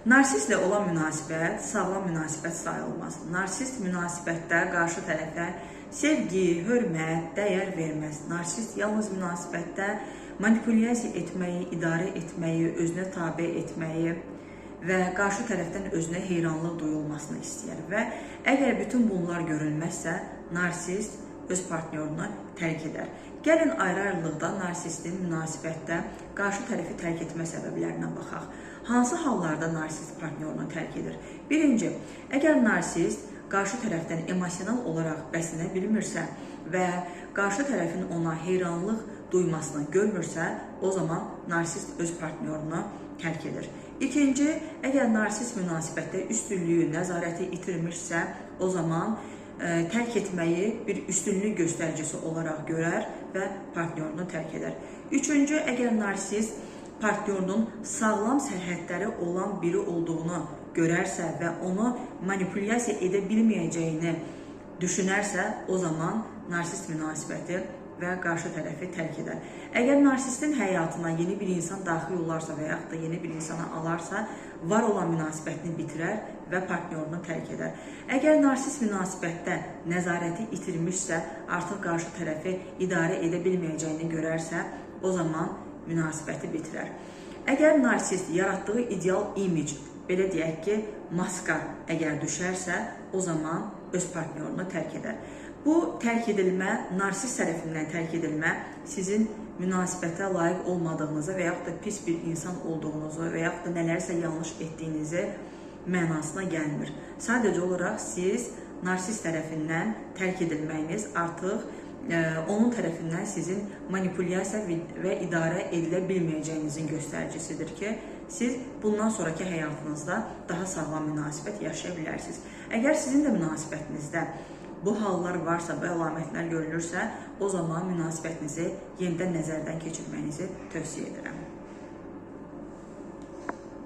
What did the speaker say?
Narsistlə olan münasibət sağlam münasibət sayılmaz. Narsist münasibətdə qarşı tərəfə sevgi, hörmət, dəyər verməz. Narsist yalnız münasibətdə manipulyasiya etməyi, idarə etməyi, özünə tabe etməyi və qarşı tərəfdən özünə heyranlıq duyulmasını istəyər və əgər bütün bunlar görünməzsə, narsist öz partnyorunu tərk edər. Gəlin ayrı-ayrılıqda narsistin münasibətdə qarşı tərəfi tərk etmə səbəblərinə baxaq. Hansı hallarda narsist partnyorunu tərk edir? Birinci, əgər narsist qarşı tərəfdən emosional olaraq bəslənə bilmirsə və qarşı tərəfin ona heyranlıq duymasını görmürsə, o zaman narsist öz partnyorunu tərk edir. İkinci, əgər narsist münasibətdə üstünlüyü, nəzarəti itirmişsə, o zaman tərk etməyi bir üstünlük göstəricisi olaraq görər və partnyorunu tərk edər. Üçüncü, əgər narsist partnyorunun sağlam sərhədləri olan biri olduğunu görərsə və onu manipulyasiya edə bilməyəcəyini düşünərsə, o zaman narsist münasibəti və qarşı tərəfi tərk edər. Əgər narsistin həyatına yeni bir insan daxil olarsa və yaxud da yeni bir insanı alarsa, var olan münasibətini bitirər və partnyorunu tərk edər. Əgər narsist münasibətdə nəzarəti itirmişsə, artıq qarşı tərəfi idarə edə bilməyəcəyini görərsə, o zaman münasibəti bitirər. Əgər narsist yaratdığı ideal imic, belə deyək ki, maska əgər düşərsə, o zaman öz partnyorunu tərk edər. Bu tərk edilmə, narsist tərəfindən tərk edilmə sizin münasibətə layiq olmadığınızı və yaxud da pis bir insan olduğunuzu və yaxud da nələrsə yanlış etdiyinizi mənasına gəlmir. Sadəcə olaraq siz narsist tərəfindən tərk edilməyiniz artıq onun tərəfindən sizin manipulyasiya və idarə edilə bilməyəcəyinizin göstəricisidir ki, siz bundan sonraki həyatınızda daha sağlam münasibət yaşaya bilərsiniz. Əgər sizin də münasibətinizdə bu hallar varsa, bu əlamətlər görülürsə, o zaman münasibətinizi yenidən nəzərdən keçirməyinizi tövsiyə edirəm.